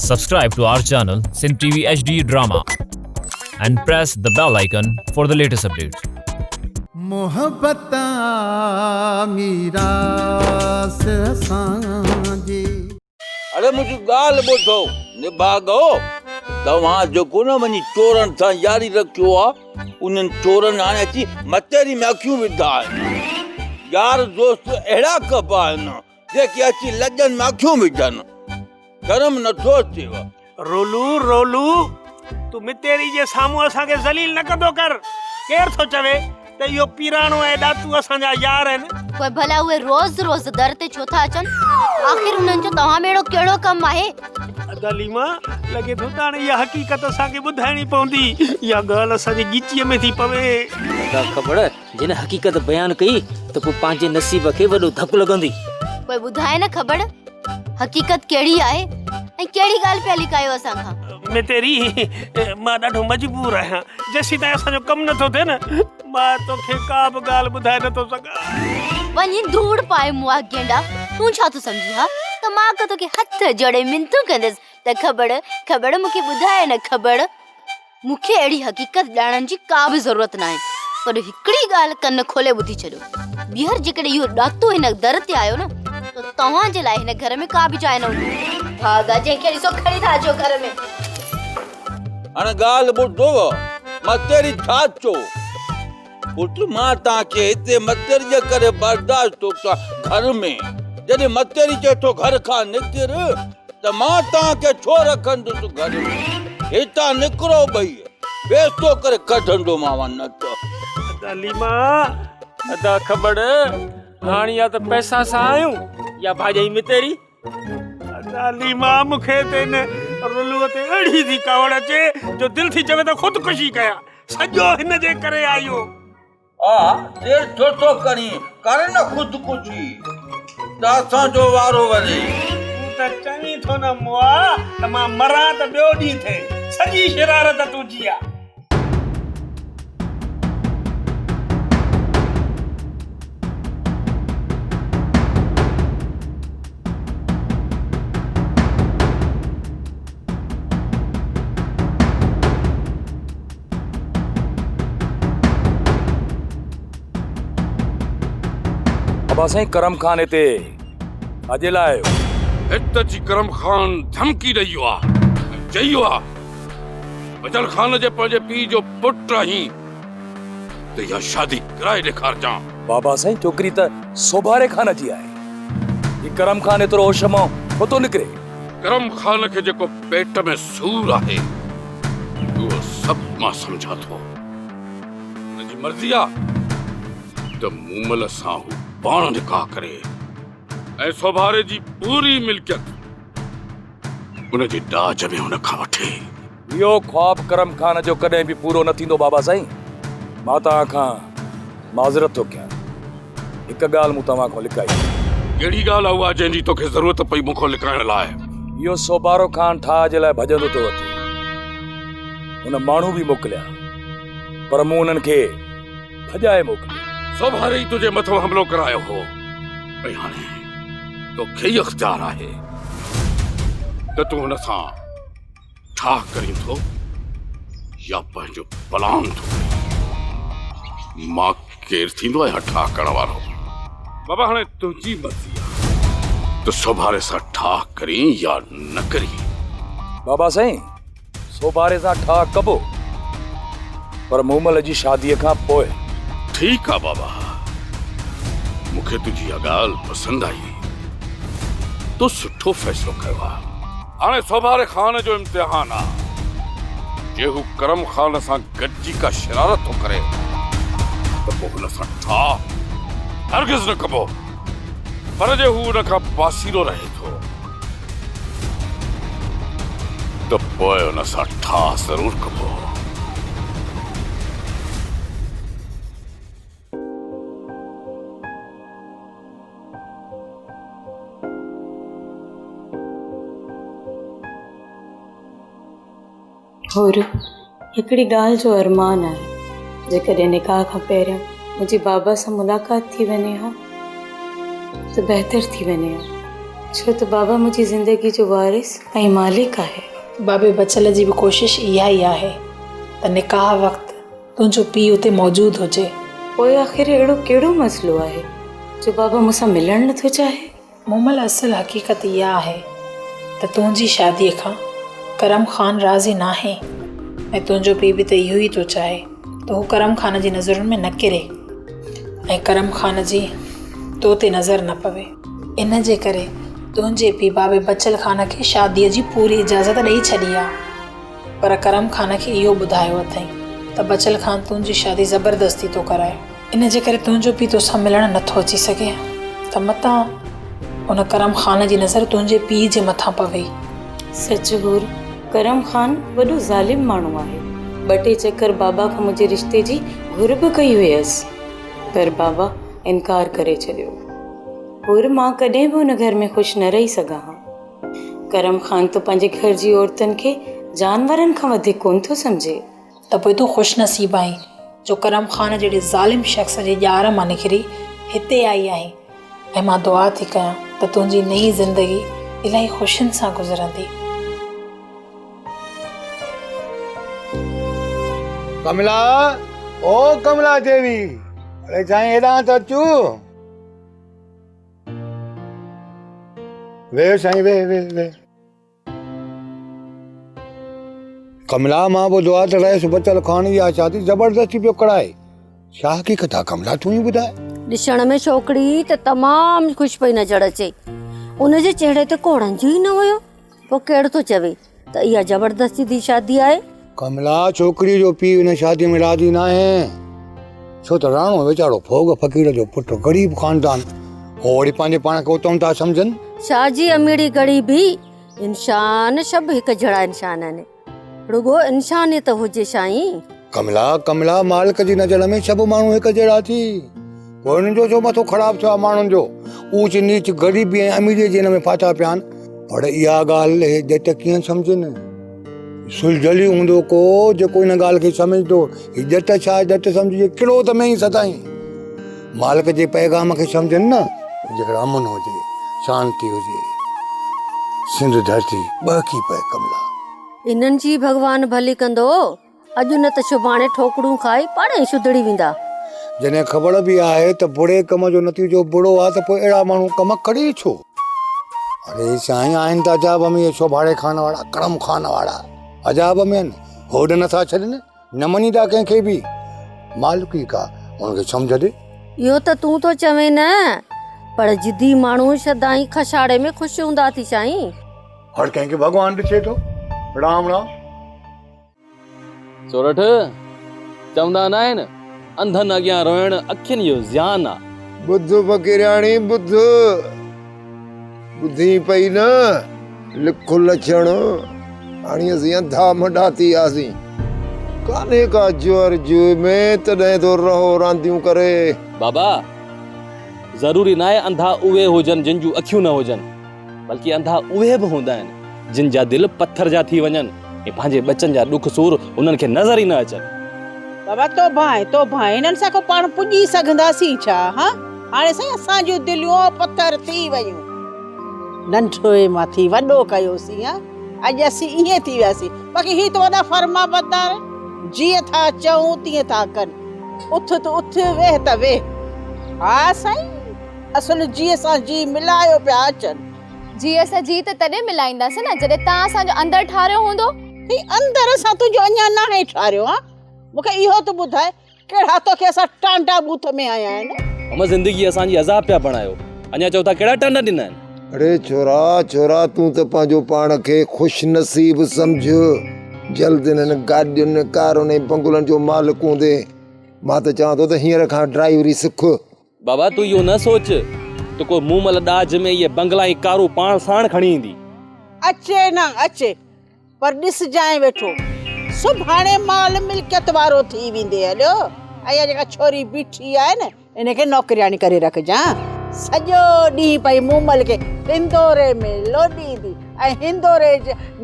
Subscribe to our channel Sindh TV HD Drama and press the bell icon for the latest updates. محبت آ ميراث اسان جي. اڙي منهنجي ڳالهه ٻڌو نڀاڳو، توهان جيڪو نه وڃي چورن سان ياري رکيو آ، انهن چورن هاڻي اچي متيري ۾ اکيون وڌا آهن. يار دوست اهڙا ڪبا آهن، جيڪي اچي لڄن ۾ اکيون وجهن. شرم نٿو اچيو. رولو رولو، تون متيري جي سامهون اسان کي ذليل نه ڪندو ڪر. ڪير ٿو چوي ته اهو پيراڻو ۽ ڏاتو اسان جا يار آهن. پوء ڀلا اهي روز روز در تي ڇو ٿا اچن؟ آخر انهن جو توهان ۾ اهڙو ڪهڙو ڪم آهي؟ ادا ليما، لڳي ٿو ته هاڻي اها حقيقت اسان کي ٻڌائڻي پوندي. اها ڳالهه اسان جي ڳچيء ۾ ٿي پوي. ادا کٻڙ، جنھن حقيقت بيان ڪئي ته پوء پنھنجي نصيب کي وڏو ڌڪ لڳندي. پوء ٻڌاء نه کٻڙ، حقيقت ڪهڙي آهي ۽ ڪهڙي ڳالهه پيا لڪايو اسان کان؟ متيري، مان ڏاڍو مجبور آهيان. جيسيتائين اسان جو ڪم نٿو ٿئي نه، مان توکي ڪا به ڳالهه ٻڌائي نٿو سگهان. وڃي ڌوڙ پائي مئا گينڊا، تون ڇا ٿو سمجهين ها ته مان ڪو توکي هٿ جوڙي منٿون ڪندس ته کٻڙ، کٻڙ مون کي ٻڌاء نه کٻڙ. مون کي اهڙي حقيقت ڄاڻڻ جي ڪا به ضرورت ناهي، پر هڪڙي ڳالهه ڪن کولي ٻڌي ڇڏيو، ٻيهر جيڪڏهن اهو ڏاتو هن در تي آيو نه ته توهان جي لاء هن گهر ۾ ڪا به جاء نه هوندي. ڀاڳا جنهن کي ڏسو کڻي ٿا اچو گهر ۾. هاڻ ڳالهه ٻڌو، متيري ڇا چو؟ پٽ مان توهان کي هتي متيري جي ڪري برداشت ٿو ڪيان گهر ۾، جڏهن متيري چئي ٿو گهر کان نڪر ته مان توهان کي ڇو رکندس گهر ۾، هتان نڪرو ٻئي، بيستو ڪري ڪڍندومانو نه ته. ادا ليما. ادا کٻڙ، هاڻ يا ته پئسا سان آهيون يا ڀاڄائي متيري. ادا ليما مون کي ته ان رلوء تي اهڙي ٿي ڪاوڙ اچي جو دل ٿي چوي ته خودڪشي ڪيان. سڄو هن جي ڪري آيو. آ دير ڇو ٿو ڪرين، ڪر نه خودڪشي ته اسان جو وارو وري. تون ته چوين ٿو نه مئا ته مان مران ته ٻيو ڏينهن ٿئي. سڄي شرارت تنهنجي آ. ابا سائين ڪرم خان هتي ڇاجي لاء آيو؟ هت اچي ڪرم خان ڌمڪي ڏئي ويو آ ۽ چئي ويو آ بچل خان جي پنهنجي پيء جو پٽ آهين ته اها شادي ڪرائي ڏيکارجان. بابا سائين ڇوڪري ته سوڀاري خان جي آهي. هي ڪرم خان ايترو هوش مان ڇو ٿو نڪري؟ ڪرم خان کي جيڪو پيٽ ۾ سور آهي اهو سڀ مان سمجهان ٿو. هن جي مرضي آ ته مومل سان هو پاڻ نڪاح ڪري ۽ سوڀاري جي پوري ملڪيت ان جي ڏاج ۾ هن کان وٺي. اهو خواب ڪرم خان جو ڪڏهن به پورو نه ٿيندو بابا سائين. مان توهان کان معذرت ٿو ڪيان. هڪ ڳالهه مون توهان کان لڪائي. ڪهڙي ڳالهه آهي اها جنهن جي توکي ضرورت پئي مون کان لڪائڻ لاء؟ اهو سوڀارو خان ٺاهه جي لاء ڀڄندو ٿو وتي. هن ماڻهو به موڪليا پر مون انهن کي ڀڄائي موڪليو. سوڀاري ئي تنهنجي مٿان حملو ڪرايو هو ۽ هاڻي توکي ئي اختيار آهي ته تون هن سان ٺاهه ڪرين ٿو يا پنهنجو پلان ٿو ڪرين. مان ڪير ٿيندو آهيان ٺاهه ڪرڻ وارو. بابا هاڻي تنهنجي مرضي آهي ته سوڀاري سان ٺاهه ڪرين يا نه ڪرين. بابا سائين سوڀاري سان ٺاهه ڪبو پر مومل جي شاديء کان پوء. ٺيڪ آ بابا مون کي تنهنجي اها ڳالهه پسند آئي. تو سٺو فيصلو ڪيو آ. هاڻي سوڀاري خان جو امتحان آ. جي هو ڪرم خان سان گڏجي ڪا شرارت ٿو ڪري ته پوء هن سان ٺاهه هرگز نه ڪبو. پر جي هو ان کان پاسيرو رهي ٿو ته پوء ان سان ٺاهه ضرور ڪبو. حور، هڪڙي ڳالهه جو ارمان آهي، جيڪڏهن نڪاح کان پهريان منهنجي بابا سان ملاقات ٿي وڃي ها ته بهتر ٿي وڃي ها. ڇو ته بابا منهنجي زندگي جو وارث ۽ مالڪ آهي. بابي بچل جي به ڪوشش اها ئي آهي ته نڪاح وقت تنهنجو پيء اتي موجود هجي. پوء آخر اهڙو ڪهڙو مسئلو آهي جو بابا مون سان ملڻ نٿو چاهي؟ مومل اصل حقيقت اها آهي ته تنهنجي شاديء کان ڪرم خان راضي ناهي ۽ تنهنجو پيء به ته اهو ئي ٿو چاهي ته هو ڪرم خان جي نظرن ۾ نه ڪري ۽ ڪرم خان جي تو تي نظر نه پوي. ان جي ڪري تنهنجي پيء بابي بچل خان کي شاديء جي پوري اجازت ڏئي ڇڏي آ. پر ڪرم خان کي اهو ٻڌايو اٿئي ته بچل خان تنهنجي شادي زبردستي ٿو ڪرائي. ان جي ڪري تنهنجو پيء توسان ملڻ نٿو اچي سگهي ته متان ان ڪرم خان جي نظر تنهنجي پيء جي مٿان پوي. سچ حور، ڪرم خان وڏو ظالم ماڻهو آهي. ٻه ٽي چڪر بابا کان منهنجي رشتي جي گهر به ڪئي هيس پر بابا انڪار ڪري ڇڏيو. حور، مان ڪڏهن به ان گهر ۾ خوش نه رهي سگهان ها. ڪرم خان ته پنهنجي گهر جي عورتن کي جانورن کان وڌيڪ ڪونه ٿو سمجهي. ته پوء تون خوش نصيب آهين جو ڪرم خان جهڙي ظالم شخص جي ڄار مان نڪري هتي آئي آهين ۽ مان دعا ٿي ڪيان ته تنهنجي نئين زندگي الاهي خوشين سان گذرندي. ڪملا، او ڪملا ديوي، اڙي سائين هيڏانهن ته اچ. ويهه سائين ويهه ويهه ويهه. ڪملا مان ٻڌو آ ته رئيس بچل خان اها شادي زبردستي پيو ڪرائي. ڇا حقيقت آ ڪملا تون ئي ٻڌاء. ڏسڻ ۾ ڇوڪري ته تمام خوش پئي نظر اچي. ان جي چهري تي ڪو رنج ئي نه هيو. پوء ڪير ٿو چوي ته اها زبردستي the شادي آهي. ڪملا، ڇوڪريء جو پيء ان شاديء ۾ راضي ناهي، ڇو ته راڻو ويچارو ڦوڳ فقير جو پٽ، غريب خاندان، هو وري پنهنجي پاڻ کي اتم ٿا سمجهن. ڇا جي اميري غريبي، انسان سڀ هڪ جھڙا انسان آهن، رڳو انسانيت هجي سائين. ڪملا، ڪملا، مالڪ جي نظر ۾ سڀ ماڻهو هڪ جهڙا ٿي، پوء انهن جو ڇو مٿو خراب ٿيو آهي ماڻهن جو، اوچ نيچ، غريبي ۽ اميريء جي ان ۾ ڦاٿا پيا آهن. پر اها ڳالهه هي ڄٽ ڪيئن سمجهن؟ سلجهيل ئي هوندو ڪو جيڪو ان ڳالهه کي سمجهندو. هي ڄٽ ڇا ڄٽ سمجهجي ڪروڌ ۾ ئي سدائين مالڪ جي پيغام کي سمجهن نه جيڪر امن هجي شانتي هجي سنڌ ڌرتي ٻهڪي پئي ڪملا. انهن جي ڀڳوان ڀلي ڪندو. اڄ نه ته سڀاڻي ٺوڪرون کائي پاڻ ئي سڌڙي ويندا. جڏهن خبر به آهي ته بري ڪم جو نتيجو برو آهي ته پوء اهڙا ماڻهو ڪم ڪري ڇو؟ اڙي سائين آهن ته عجاب ۾ اهي سوڀاڙي خان وارا، ڪرم خان وارا عجاب ۾ آهن، هوڏ نٿا ڇڏين، نه مڃيندا ڪنهن کي به. مالڪ ئي ڪا انهن کي سمجهه ڏي. اهو ته تون ٿو چوين نه، پر ضدي ماڻهو سدائين کساڙي ۾ خوش هوندا ٿي سائين. هر ڪنهن کي ڀڳوان ڏسي ٿو. رام رام. سورٺ، چوندا ناهن، انڌن اڳيان روئڻ اکين جو زيان آ. ٻڌ فقيرياڻي ٻڌ، ٻڌين پئي نه، لک لڇڻ، هاڻي اسين انڌا منڊا ٿي وياسين. ڪانهي ڪا جوئر جوء ۾، تڏهن ٿو رهو رانديون ڪري. بابا، ضروري ناهي انڌا اهي هجن جن جون اکيون نه هجن. بلڪه انڌا اهي به هوندا آهن جن جا دل پٿر جا ٿي وڃن ۽ پنهنجي ٻچن جا ڏک سور انهن کي نظر ئي نه اچن. بابا توبهه آهي توبهه آهي هنن سان ڪو پاڻ پڄي سگهنداسين ڇا ها هاڻي سائين اسان جون دليون پٿر ٿي ويون ننڍوئي مان ٿي وڏو ڪيوسين ها اڄ اسين ائين ٿي وياسين باقي هي ته وڏا فرمانبردار جيئن ٿا چئون تيئن ٿا ڪن اٿ ته اٿ ويهه ته ويهه ها سائين اصل جيء سان جيء ملايو پيا اچن. جيء سان جيء ته تڏهن ملائينداسين نه جڏهن توهان اسان جو اندر ٺاريو هوندو. هي اندر اسان تنهنجو اڃا ناهي ٺاريو ها؟ مون کي اهو ته ٻڌاء ڪهڙا توکي اسان ٽانڊا ٻوٿ ۾ هنيا آهن. اما زندگي اسان جي عذاب پيا بڻايو اڃا چئو ٿا ڪهڙا ٽانڊا ڏنا آهن. اڙي ڇورا ڇورا تون ته پنهنجو پاڻ کي خوش نصيب سمجهه جلد انهن گاڏين ڪارن ۽ بنگلن جو مالڪ هوندين مان ته چوان ٿو ته هينئر کان ڊرائيوري سک. بابا تون اهو نه سوچ ته ڪو مومل ڏاج ۾ اهي بنگلا ۽ ڪارون پاڻ ساڻ کڻي ايندي. اچي نه اچي پر ڏسجانء ويٺو سڀاڻي مال ملڪيت وارو ٿي ويندي هليو ۽ اها جيڪا ڇوري بيٺي آهي نه ان کي نوڪرياڻي ڪري رکجان سڄو ڏينهن پئي مومل کي هندوري ۾ لوڏيندي ۽ هندوري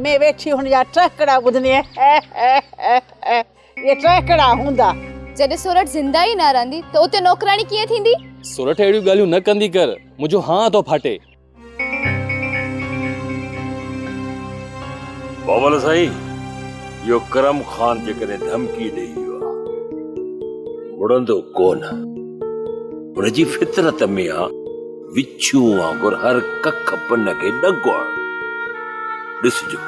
۾ ويٺي هن جا ٽهڪڙا ٻڌندي اهي ٽهڪڙا هوندا. جڏهن سورٺ زنده ئي نه رهندي ته اتي نوڪراڻي ڪيئن ٿيندي؟ سورٺ اهڙيون ڳالهيون نه ڪندي ڪر، منهنجو هانء ٿو ڦاٽي. بابل سائين، اهو ڪرم خان جيڪڏهن ڌمڪي ڏئي ويو آ، مڙندو ڪونه. هن جي فطرت ۾ آ وڇون وانگر هر ڪک پن کي ڏنگ هڻڻ. ڏسجو،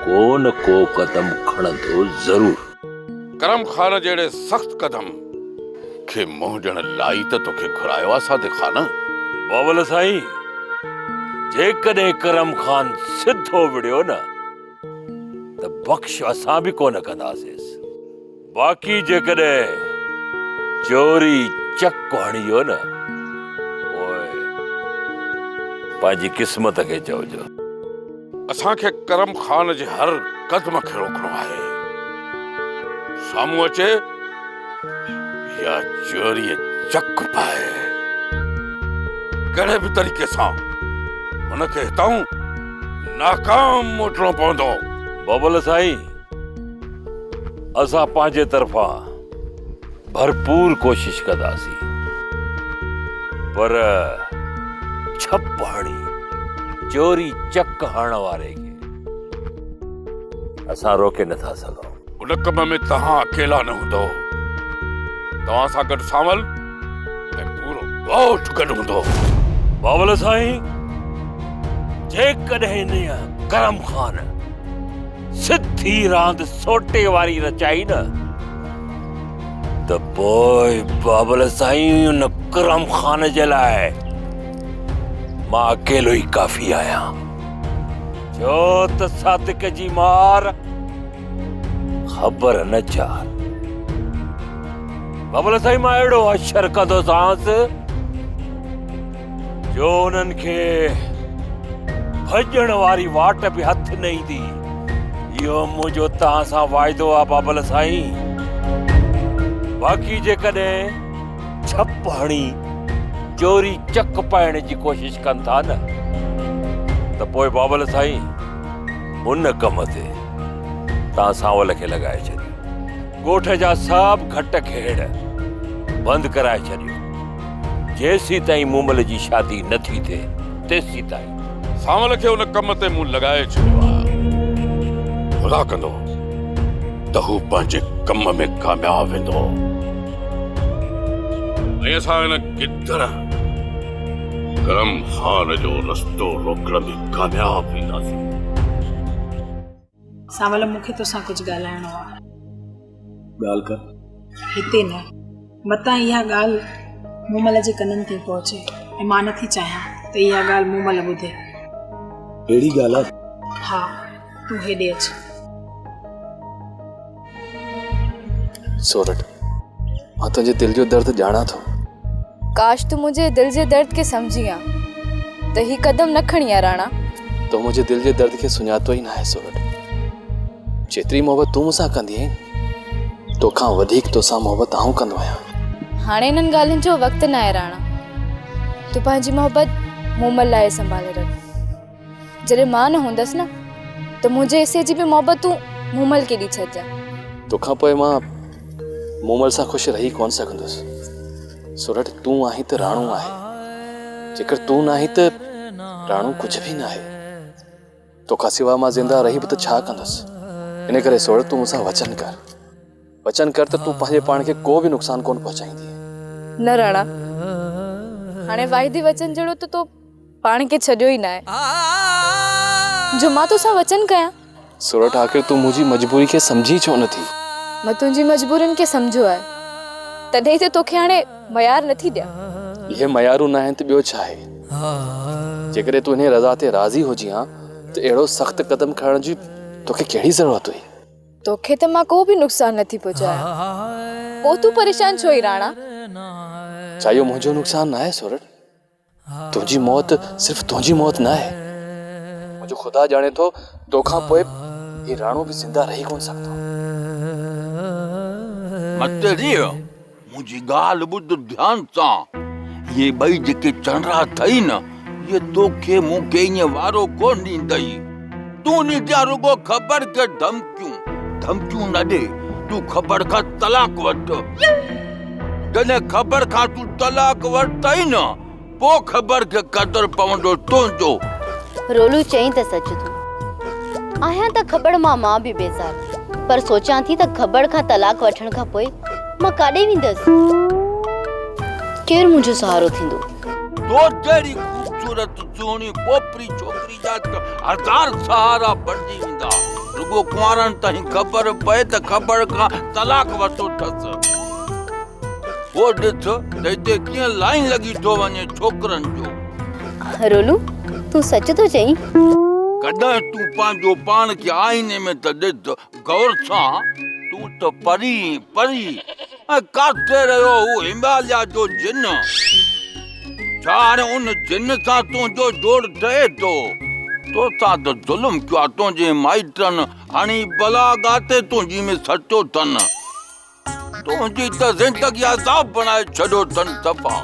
ڪو نه ڪو قدم کڻندو ضرور. ڪرم خان جهڙي سخت قدم کي منهن ڏيڻ لاء ئي ته توکي گهرايو آ صادق خان. بابل سائين، جيڪڏهن ڪرم خان سڌو وڙهيو نه ته بخش اسان به ڪونه ڪنداسينس. باقي جيڪڏهن چوري چڪ هڻي ويو نه پوء پنهنجي قسمت کي چئجو. اسان کي ڪرم خان جي هر قدم کي روڪڻو آهي. سامهون اچي يا چوريء چڪ پائي. ڪهڙي به طريقي سان هن کي هتان ناڪام موٽڻو پوندو. ببل سائين، اسان پنهنجي طرفان ڀرپور ڪوشش ڪنداسين پر ڇپ هڻي چوري چڪ هڻڻ واري کي اسان روڪي نٿا سگهون. ان ڪم ۾ توهان اڪيلا نه هوندؤ. توهان سان گڏ سانول ۽ پورو ڳوٺ گڏ هوندو. بابل سائين، جيڪڏهن انهيء ڪرم خان سڌي راند سوٽي واري رچائي نه ته پوء بابل سائين ان ڪرم خان جي لاء مان اڪيلو ئي ڪافي آهيان. ڇو ته صادق جي مار خبر نه چار. بابل سائين مان اهڙو حشر ڪندوسانس جو انهن کي ڀڄڻ واري واٽ به هٿ نه ايندي. اهو منهنجو توهان سان واعدو آ بابل سائين. باقي جيڪڏهن ڇپ هڻي چوري چڪ پائڻ جي ڪوشش ڪن ٿا نه ته پوء بابل سائين ان ڪم تي توهان سانول کي لڳائي ڇڏيو. ڳوٺ جا سڀ گهٽ گهيڙ بند ڪرائي ڇڏيو. جيسيتائين مومل جي شادي نه ٿي ٿئي تيسيتائين. سانول کي ان ڪم تي مون لڳائي ڇڏيو آهي. خدا ڪندو ته هو پنهنجي ڪم ۾ ڪامياب ويندو ۽ اسان هن گدڙ ڪرم خان جو رستو روڪڻ ۾ ڪامياب وينداسين. سانول مون کي توسان ڪجهه ڳالهائڻو آهي. ڳالهه ڪر. هتي نه. متان اها ڳالهه مومل جي ڪنن تائين پهچي ۽ مان نٿي چاهيان ته اها ڳالهه مومل ٻڌي. اهڙي ڳالهه آهي؟ ها، تون هيڏي اچ. سورٺ، مان تنهنجي دل جو درد ڄاڻان ٿو. ڪاش تون منهنجي دل جي درد کي سمجهين ها ته هي قدم نه کڻين ها راڻا. تو منهنجي دل جي درد کي سڃاتو ئي ناهي سورٺ. جيتري محبت تون مون سان ڪندي آهين، توکان وڌيڪ توسان محبت آئون ڪندو آهيان. هاڻي انهن ڳالهين جو وقت ناهي راڻا. تون پنهنجي محبت مومل لاء سنڀالي رک. جڏهن مان نه هوندس نه ته منهنجي حصي جي به محبت تون مومل کي ڏئي ڇڏجان. توکان پوء مان مومل سان خوش رهي ڪونه سگهندس. سورٺ تون آهين ته راڻو آهي. جيڪر تون ناهين ته راڻو ڪجهه به ناهي. توکان سواء مان زنده رهي به ته ڇا ڪندس. ان ڪري سورٺ تون مون سان وچن ڪر. وچن ڪر ته تون پنهنجي پاڻ کي ڪو به نقصان ڪونه پهچائيندينء. نه راڻا، هاڻي واعدي وچن جهڙو ته تو پاڻ کي ڇڏيو ئي ناهي جو مان توسان وچن ڪيان. سورٺ آخر تون منهنجي مجبوري کي سمجهين ڇو نٿي؟ مان تنهنجي مجبورين کي سمجهيو آهي تڏهن ئي ته توکي هاڻي ميار نٿي ڏيان. اهي ميارون ناهن ته ٻيو ڇا آهي؟ جيڪڏهن تون انهيء رضا تي راضي هجين ها ته اهڙو سخت قدم کڻڻ جي توکي ڪهڙي ضرورت هئي؟ توکي ته مان ڪو به نقصان نٿي پهچايان پوء تون پريشان ڇو آهين راڻا؟ ڇا اهو منهنجو نقصان ناهي سورٺ؟ تنهنجي موت صرف تنهنجي موت ناهي. منهنجو خدا ڄاڻي ٿو توکان پوء هي راڻو به زنده رهي ڪونه سگهندو. متري منهنجي ڳالهه ٻڌ ڌيان سان. اهي ٻئي جيڪي چنرا اٿئي نه، اهي توکي مون کي ائين وارو ڪونه ڏيندئي. تون ڏينديان رڳو خبر کي ڌمڪيون. ڌمڪيون نه ڏي، تون خبر کان طلاق وٺ. جڏهن خبر کان تون طلاق ورتئي نه، پوء خبر کي قدر پوندو تنهنجو. رولو چئين ته سچ ٿو. آهيان ته کٻڙ مان مان به بيزار، پر سوچان ٿي ته کٻڙ کان طلاق وٺڻ کان پوء مان ڪاڏي ويندس؟ ڪير منهنجو سهارو ٿيندو؟ تو جهڙي خوبصورت سهڻي پوپري ڇوڪري جا ته هزار سهارا بڻجي ويندا. رڳو ڪنوارن تائين خبر پئي ته کٻڙ کان طلاق ورتو اٿس. پوء ڏس ته هتي ڪيئن لائين لڳي ٿو وڃي ڇوڪرن جو. رولو، تون سچ ٿو چئين؟ ڪڏهن تون پنهنجو پاڻ کي آئيني ۾ ته ڏس غور سان، تون ته پري پري ۽ ڪاٿي رهيو هو هماليا جو جن. ڇا هاڻي ان جن سان تنهنجو جوڙ ٺهي ٿو؟ توسان ته ظلم ڪيو آ تنهنجي مائٽن، هڻي بلا ڳاتي تنهنجي ۾ سچو ٿن. تنهنجي ته زندگي عذاب بڻائي ڇڏيو اٿن صفا.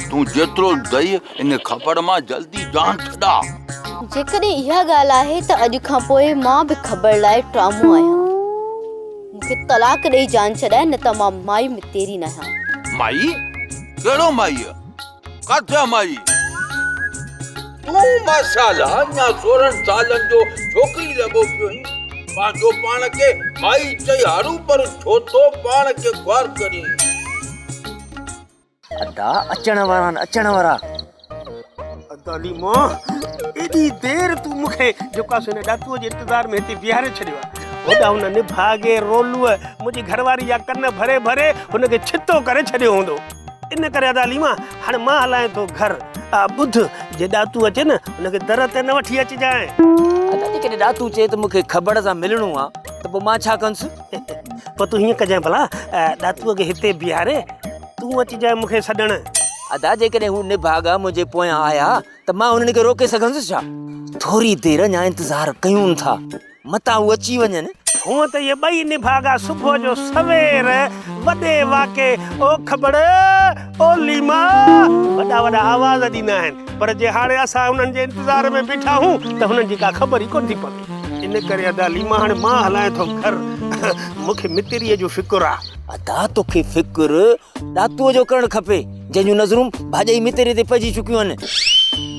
تون جيترو ٿئي ان کٻڙ مان جلدي جان ڇڏاء. جيڪڏهن اها ڳالهه آهي ته اڄ کان پوء مان به کٻڙ لاء ٽرامو آهيان. مون کي طلاق ڏئي جان ڇڏاء نه ته مان مائي متيري ناهيان. مائي؟ ڪهڙو مائي؟ ڪاٿي آ مائي؟ تون ماشاءالله اڃا 16 سالن جو ڇوڪري لڳو پيو آهين، پنهنجو پاڻ کي مائي چئي هروڀرو ڇو ٿو پاڻ کي خوار ڪرين؟ ادا اچڻ وارا آهن اچڻ وارا. ادا ليمو ايڏي دير تون مون کي جيڪو آ سو هن ڏاتوء جي انتظار ۾ هتي بيهاري ڇڏيو آ. هوڏانهن هن نڀاڳي رولوء منهنجي گهر واري جا ڪن ڀري ڀري هن کي ڇتو ڪري ڇڏيو هوندو. ان ڪري ادا ليما هاڻي مان هلايان ٿو گهر. آ ٻڌ جي ڏاتو اچي نه هن کي در تي نه وٺي اچجانء. ادا جيڪڏهن ڏاتو چئي ته مون کي کٻڙ سان ملڻو آ ته پوء مان ڇا ڪندس؟ پوء تون هيئن ڪجانء ڀلا ڏاتوء کي هتي بيهاري تون اچجانء مون کي سڏڻ. ادا جيڪڏهن هو نڀاڳا منهنجي پويان آيا ته مان هنن کي روڪي سگهندس ڇا؟ ٿوري دير اڃا انتظار ڪيون ٿا. متان هو اچي وڃن. هونء ته اهي ٻئي نڀاڳا صبح جو سوير وڏي واڪي او کٻڙ! او ليما! وڏا وڏا آواز ڏيندا آهن، پر جي هاڻي اسان انهن جي انتظار ۾ بيٺا هون ته هنن جي ڪا خبر ئي ڪونه ٿي پوي. ان ڪري ادا ليما هاڻي مان هلايان ٿو گهر. مون کي متريء جو فڪر آ. ادا توکي فڪر ڏاتوء جو ڪرڻ کپي، جنهن جون نظرون ڀاڄائي متيري تي پئجي چڪيون آهن.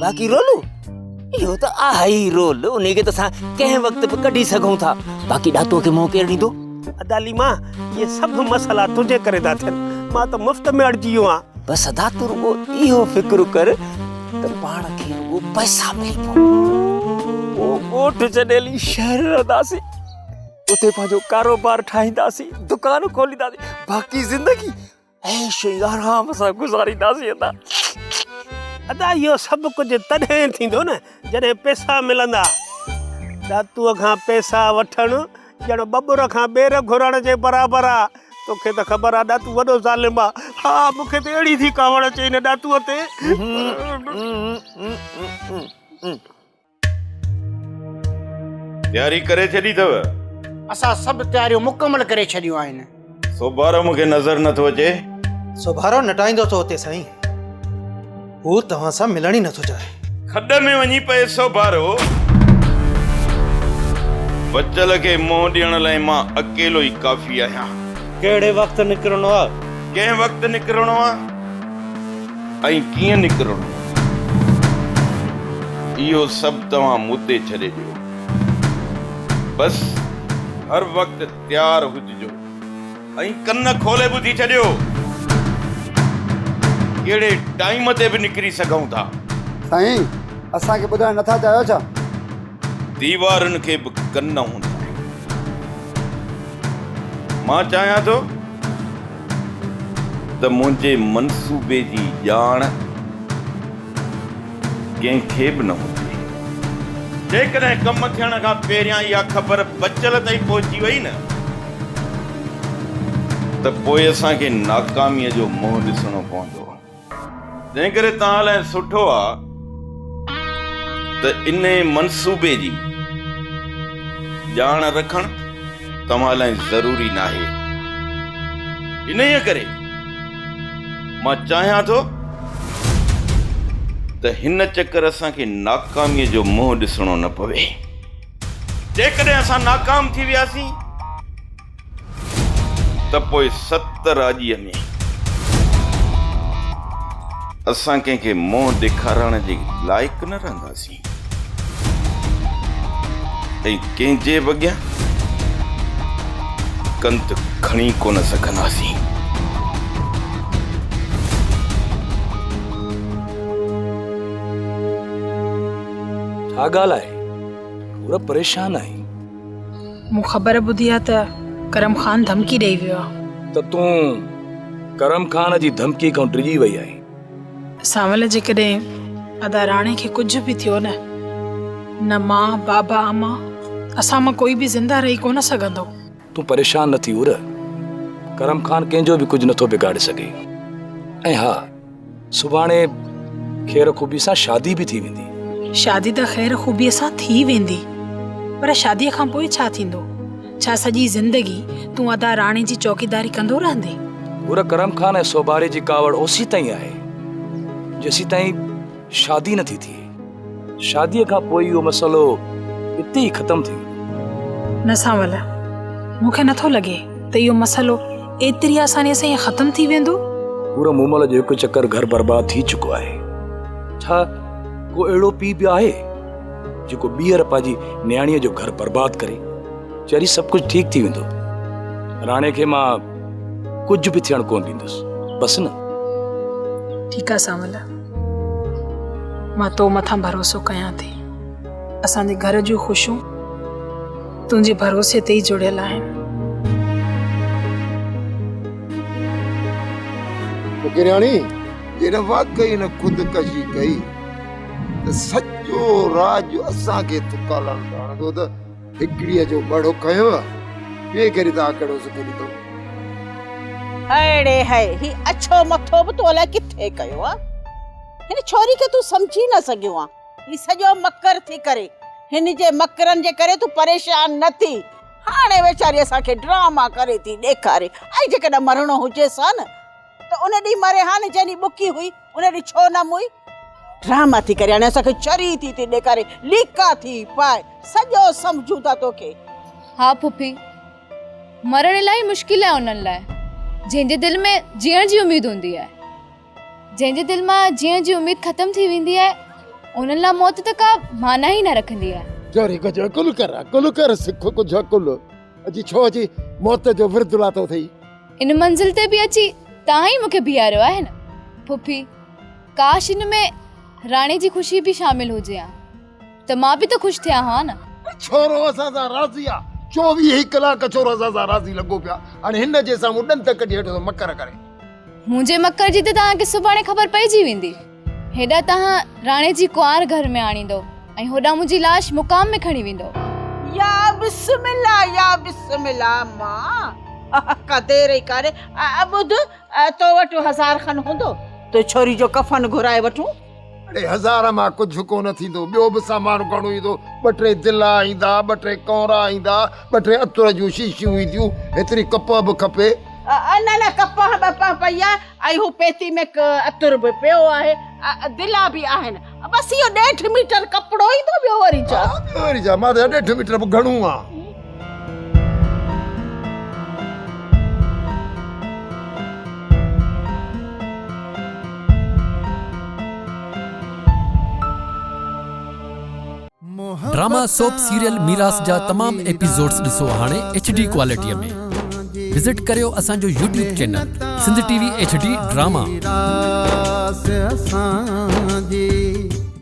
باقي رولو، اهو ته آهي ئي رول، انهيء کي ته اسان ڪنهن وقت به ڪڍي سگهون ٿا. باقي ڏاتوء کي منهن ڪير ڏيندو؟ ادا ليما، اهي سڀ مسئلا تنهنجي ڪري ٿا ٿين. مان ته مفت ۾ اڙجي ويو آهيان. بس ادا تون رڳو اهو فڪر ڪر ته پاڻ کي رڳو پئسا ملي پون. پوء ڳوٺ ڇڏي هلي شهر رهنداسين. اتي پنهنجو ڪاروبار ٺاهينداسين، دڪان کولينداسين، باقي زندگي عيش ۽ آرام سان گذارينداسين ادا. ادا اهو سڀ ڪجهه تڏهن ٿيندو نه جڏهن پئسا ملندا. ڏاتوء کان پئسا وٺڻ ڄڻ ٻٻر کان ٻير گهرڻ جي برابر آ. توکي ته خبر آ ڏاتو وڏو ظالم آ. ها مون کي ته اهڙي ٿي ڪاوڙ اچي ان ڏاتوء تي. تياري ڪري ڇڏي اٿو؟ اسان سڀ تياريون مڪمل ڪري ڇڏيون آهن. سوڀارو مون کي نظر نٿو اچي. سوڀارو نٽائيندو ٿو اتي سائين. هو توهان سان ملڻ ئي نٿو چاهي. کڏ ۾ وڃي پئي سوڀارو. بچل کي منهن ڏيڻ لاء مان اڪيلو ئي ڪافي آهيان. ڪهڙي وقت نڪرڻو آ؟ ڪنهن وقت نڪرڻو آ؟ ۽ ڪيئن نڪرڻو اهو سڀ توهان مون تي ڇڏي ڏيو. بس هر وقت تيار هججو ۽ ڪن کولي ٻڌي ڇڏيو. ڪهڙي ٽائيم تي به نڪري سگهون ٿا. سائين اسان کي ٻڌائڻ نٿا چاهيو ڇا؟ ديوارن کي به ڪن هوندا آهن. مان چاهيان ٿو. ته منهنجي منصوبي جي ڄاڻ ڪنهن کي به نه هجي. جيڪڏهن ڪم ٿيڻ کان پهريان اها خبر بچل تائين پهچي وئي نه ته پوء اسان کي ناڪاميء جو منهن ڏسڻو پوندو. تنهنڪري توهان لاء سٺو آ ته انهي منصوبي جي ڄاڻ رکڻ توهان لاء ضروري ناهي. انهيء ڪري مان چاهيان ٿو ته هن چڪر اسان کي ناڪاميء جو منهن ڏسڻو نه پوي. جيڪڏهن اسان ناڪام ٿي وياسين ته پوء ست راڄيء ۾ اسان ڪنهن کي منهن ڏيکارڻ جي لائق نه رهنداسين. ۽ ڪنهن جي به اڳيان ڪنڌ کڻي ڪونه سگهنداسين. ڇا ڳالهه آهي؟ پورا پريشان آهين. مون خبر ٻڌي آ ته ڪرم خان ڌمڪي ڏئي ويو آ. ته تون ڪرم خان جي ڌمڪي کان ڊڄي وئي آهين. سانول جيڪڏهن ادا راڻي کي ڪجهه به ٿيو نه، نه مان، بابا، امان، اسان مان ڪوئي به زنده رهي ڪونه سگهندو. تون پريشان نه ٿي حور، ڪرم خان ڪنهن جو به ڪجهه نٿو بگاڙي سگهي ۽ ها سڀاڻي خير خوبي سان شادي به ٿي ويندي. شادي ته خير خوبي سان ٿي ويندي پر شاديء کان پوء ڇا ٿيندو؟ ڇا سڄي زندگي تون ادا راڻي جي چوڪيداري ڪندو رهندين؟ حور ڪرم خان ۽ سوڀاري جي ڪاوڙ اوسيتائين آهي جيسيتائين شادي نٿي ٿئي. شاديء کان پوء اهو مسئلو اتي ئي ختم ٿي ويندو. نه سانول، مون کي نٿو لڳي ته اهو مسئلو ايتري آسانيء سان ائين ختم ٿي ويندو. پورو مومل جو هڪ چڪر گهر برباد ٿي چڪو آهي. ڇا ڪو اهڙو پيء به آهي جيڪو ٻيهر پنهنجي نياڻيء جو گهر برباد ڪري؟ چري سڀ ڪجهه ٺيڪ ٿي ويندو. راڻي کي مان ڪجهه به ٿيڻ ڪونه ڏيندس. بس نه. ٺيڪ آ سانول. مان تو مٿان ڀروسو ڪيان ٿي. اسان جي گهر جون خوشيون تنهنجي ڀروسي تي ئي جڙيل آهن. فقيرياڻي، جيڏانهن واقعي هن خودڪشي ڪئي ته سڄو راڄ اسان کي ٿڪالڻ ته هڻندو ته هڪڙيء جو مڙهه کنيو، ٻئي کي رضا ڪهڙو سک ڏيندو؟ اڙي هي، هي اڇو مٿو به تو الائي ڪٿي ڪيو آ. هن ڇوري کي تون سمجهي نه سگهيو آن. هي سڄو مڪر ٿي ڪري. هن جي مڪرن جي ڪري تون پريشان نه ٿي. هاڻي ويچاري اسان کي ڊراما ڪري ٿي ڏيکاري. ۽ جيڪڏهن مرڻو هجيس ها نه ته ان ڏينهن مري ها نه جنهن ڏينهن ٻڪي هئي ان ڏينهن ڇو نه موئي. ڊراما ٿي ڪري هاڻي اسان کي چري ٿي ٿي ڏيکاري. ليڪا ٿي پائي. سڄو سمجهون ٿا توکي. ها پڦي، مرڻ الاهي مشڪل آهي انهن لاء جنهن جي دل ۾ جيئڻ جي اميد هوندي آهي. جنهن جي دل مان جيئڻ جي اميد ختم ٿي ويندي آهي انهن لاء موت ته ڪا معنيٰ ئي نه رکندي آهي. ذري ڪجهه عقل ڪر، عقل ڪر، سک ڪجهه عقل. اجي ڇو اچي موت جو ورد لاتو اٿئي؟ ان منزل تي به اچي توهان ئي مون کي بيهاريو آهي نه پڦي. ڪاش ان ۾ راڻي جي خوشي به شامل هجي ها. ته مان به ته خوش ٿيان ها نه. ڇورو اسان سان راضي آ. 24 ئي ڪلاڪ ڇورو اسان سان راضي لڳو پيو آ. هاڻي هن جي سامهون ڏند ڪڍي هيٺ ٿو مڪر ڪري. منهنجي مڪر جي ته توهان کي سڀاڻي خبر پئجي ويندي. هيڏانهن توهان راڻي جي ڪنوار گهر ۾ آڻيندو ۽ هوڏانهن منهنجي لاش مقام ۾ کڻي ويندو. يا بسم الله يا بسم الله امان ڪا دير ئي ڪانهي. ٻڌ تو وٽ هزار کن هوندو ته ڇوري جو ڪفن گهرائي وٺون. اڙي هزار مان ڪجهه ڪونه ٿيندو، ٻيو به سامان گهڻو ايندو، ٻه ٽي دلا ايندا، ٻه ٽي ڪونرا ايندا، ٻه ٽي عطر جون شيشيون اينديون، هيتري ڪپهه به کپي. نه نه ڪپهه ٻپهه پئي آهي ۽ هو پيتي ۾ عطر به پيو آهي، دلا به آهن، بس اهو ڏيڍ ميٽر ڪپڙو ايندو ٻيو وري ڇا. ٻيو وري ڇا، مان ته ڏيڍ ميٽر به گهڻو آ. ڊراما سوپ سيريل ميراث جا تمام ايپيسوڊز ڏسو هاڻي ايڇ ڊي ڪوالٽي ۾ وزٽ ڪريو اسان جو YouTube channel Sindh T V H D drama. ميراث اسان